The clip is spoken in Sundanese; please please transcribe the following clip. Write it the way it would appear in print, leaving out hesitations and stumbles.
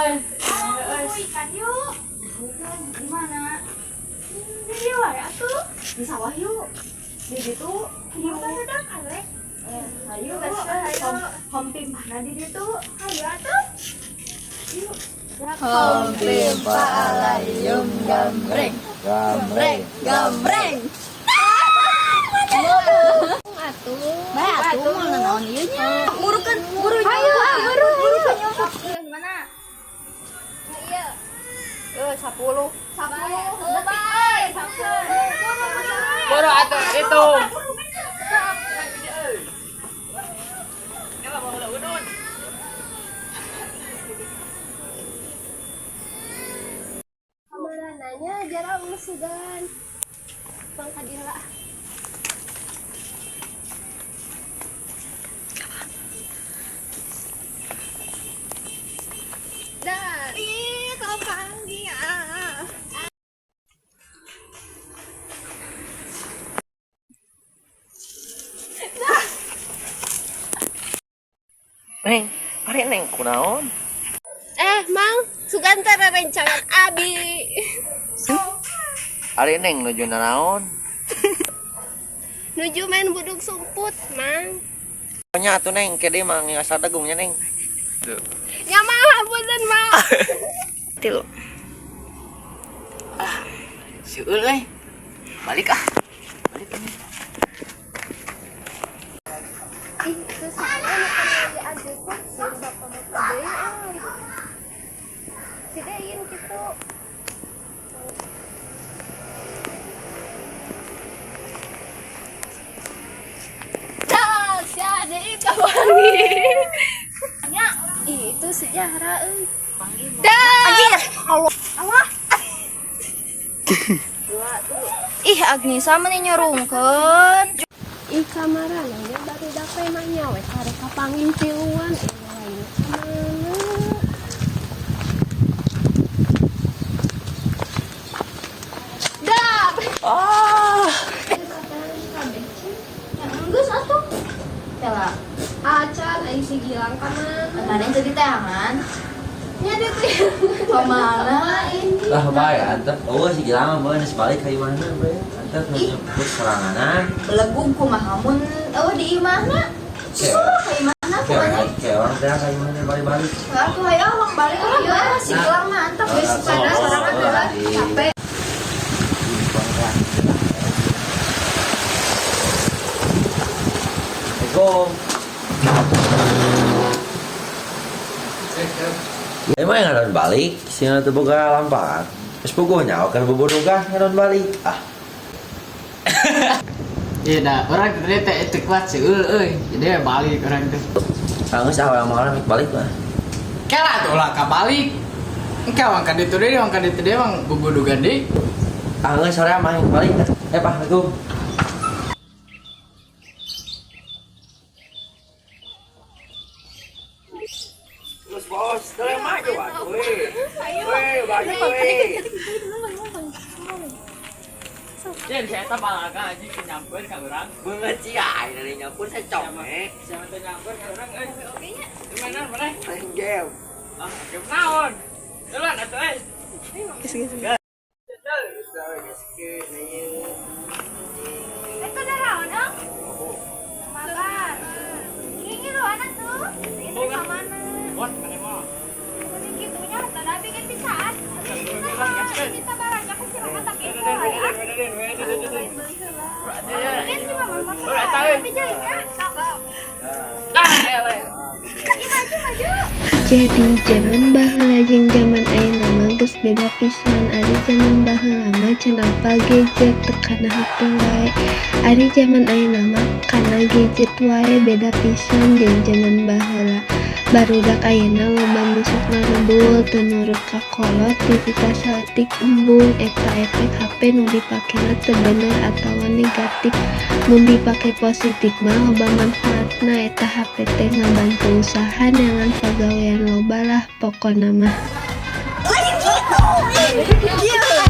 Euy. Oh, ikan yuk. Di mana? Di dieu wae atuh. Di sawah yuk. Di situ. Yuk udah karek. Ayo, Ayo, gaskeun. ayo. Hompim mana di ditu? Hayu atuh. Yuk. Hompim alayum gambreng. Gambreng. Gambreng. Atuh. Bae atuh mau nanaon ieu nya. Burukeun, buru. Ayo, buru, buru. Mana? Iya. 10. 10 detik. Boro atuh itu. Nanya jarang sugan. Bang Kadila. Dan ih, kau panggil ah. Neng, ari neng kunaon? Eh, Mang, sugan teh rerencangan abi. Ari neng nuju nanaon? Nuju main buduk sumput, Mang. Nya atuh neng, kede mah ngasar dagungnya neng. Ya Mang, hapunten, Mang. Tilu. Seueul euy. Balik ah. Balik ini. Ih, itu soalnya nu lagi agresif sih bapak-bapak deui euy. Si Dein gitu. Dah, si Ade kawangi. Nya, ih, itu sejarah euy. Dah. Anjir. Allah. Allah. Ih, Agnisa meni nyurungkeun. Ih, kamarana nya baru teh mah nya we karek kapanggih tiluan ih lain kamana. Dah. Ah. Geus atuh. Kela, Acan aing si Gilang ka mana? mana yang jadi teangan? Nya dia tuh. Kemana ini? Lah bae antep eueuh si Gilang mah geus balik ka imahna bae. Antep nu nyebut soranganan. Belegug kumaha mun eueuh di imahna? Cewek. Ka imahna kumaha? Cewek orang teh ka imahna balik-balik. Atuh hayo awak balik lah ya, si Gilang mah antep geus panas sorangan heula capek. Assalamualaikum. Emang yang ngadon balik, sih teu boga lampahan. Geus puguh nyaho kan bobodogan ngadon balik. Ah, Iya dah, orang tadi teh itu kuat seueul euy. Jadi balik orang teh. Geus ah urang mah balik mah. Kela tuh lah ka balik. Engke wang ka ditu deui, wang ka ditu deui wang bubudugan deui. Ah geus sore mah balik. Eh, Pak, Assalamualaikum. Terus bos, terus maju weh. Weh, maju weh. Jen, saya eta balaga anjing teu nyampeun ka urang. Beungeut sia dari nyampun saya comek. Siapa teu nyampeun ka urang euy. Gimana mana? Main game. Ah, game naon? Jalan atuh euy. Itu naon, ah? Makan. Ini lu anak tuh. Ini ka mana? Wah, mana mah? Ini kitunya tadi bikin bisaan. Kita barangnya ke silakan tapi itu ya. Mungkin sih mama makan. Tapi jadinya. Dah, eleh. Maju maju. Jadi zaman baheula jeung zaman ayeuna mah geus beda pisan. Ari zaman baheula mah can apal gadget, teu kana HP wae. Ari zaman ayeuna mah kana gadget wae, beda pisan jeung zaman baheula. Barudak ayeuna loba nu sok ngarebul, teu nurut ka kolot, dititah saeutik embung. Eta efek HP nu dipakena teu bener atawa negatif. Mun dipake positif mah loba manfaatna, eta HP teh ngabantu usaha, neangan pagawean, loba lah pokona mah. Gila.